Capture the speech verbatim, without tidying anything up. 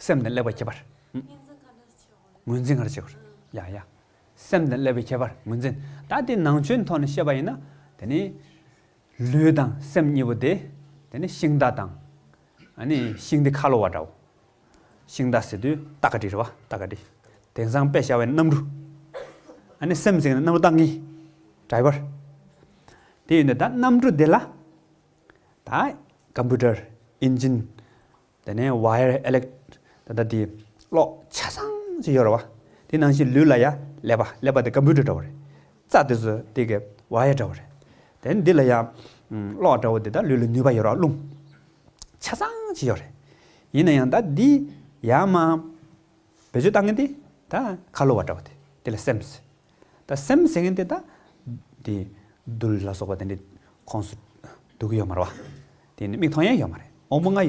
སེམས་དང་ཀླད་པ་ཁྱད་པར། ངོས་འཛིན་ག་རེ་བྱེད་དགོས་རེད། ཡ་ཡ། སེམས་དང་ཀླད་པའི་ཁྱད་པར་ངོས་འཛིན། ད་དེ་ནང་ཆོས་ཐོག་ནས་བཤད་པ་ཡིན་ན། དེ་ནི་ལུས་དང་སེམས་གཉིས་པོ་དེ། དེ་ནི་ཤིང་རྟ་དང་། ཨ་ནི་ཤིང་དེ་ཁ་ལོ་བ་འདྲ་བོ། ཤིང་རྟ་ཟེར་དུས་ཏ་ཀ་ཏི་རེད་བ། ཏ་ཀ་ཏི། དེང་སང་དཔེ་བཞག་པའི་གནམ་གྲུ། ཨ་ནི་སེམས་ཟེར་ན་གནམ་གྲུ་བཏང་མཁན། ཌ་རའི་ཝར། དེ་ཡིན་དུས་ད་གནམ་གྲུ་དེ་ལ། ད་ཀམ་པུ་ཊར། ཨིན་ཇིན། དེ་ནས་ཝ་ཡར་ཨི་ལེག་ད་ལྟ་དེ་གློག་ཆ་ཚང་ཅིག་ཡོད་རེད་བ། དེ་ནང་བཞིན་ལུས་ལ་ཡ་ཀླད་པ། ཀླད་པ་དེ་ཀམ་པུ་ཊར་འདྲ་བོ་རེད། རྩ་དེ་ཚོ་དེ་གི་ཝ་ཡར་འདྲ་བོ་རེད། དེ་ནས་འདི་ལ་ཡ་གློག་འདྲ་བོ་དེ་ད་ལུས་ལ་ནུས་པ་ཡོད་རེད་བ། རླུང་ཆ་ཚང་ཅིག་ཡོད་རེད། ཡིན་ན་ཡང་ད་འདི་ཡ་མ་བེད་སྤྱོད་བཏང་མཁན་དེ་ད་ཁ་ལོ་བ་འདྲ་བོ་དེ། དེ་ལ་སེམས་ཟེར། ད་སེམས་ཟེར་མཁན་དེ་ད་དེ་རྡུལ་ལ་སོགས་པ་དེ་འདྲའི་ཁོངས་སུ་འདུ་གི་ཡོད་མ་རེད་བ། དེ་ནི་མིག་མཐོང་ཡ་ཡོད་མ་རེད། དབང་པོ་ལྔ་ཡོད།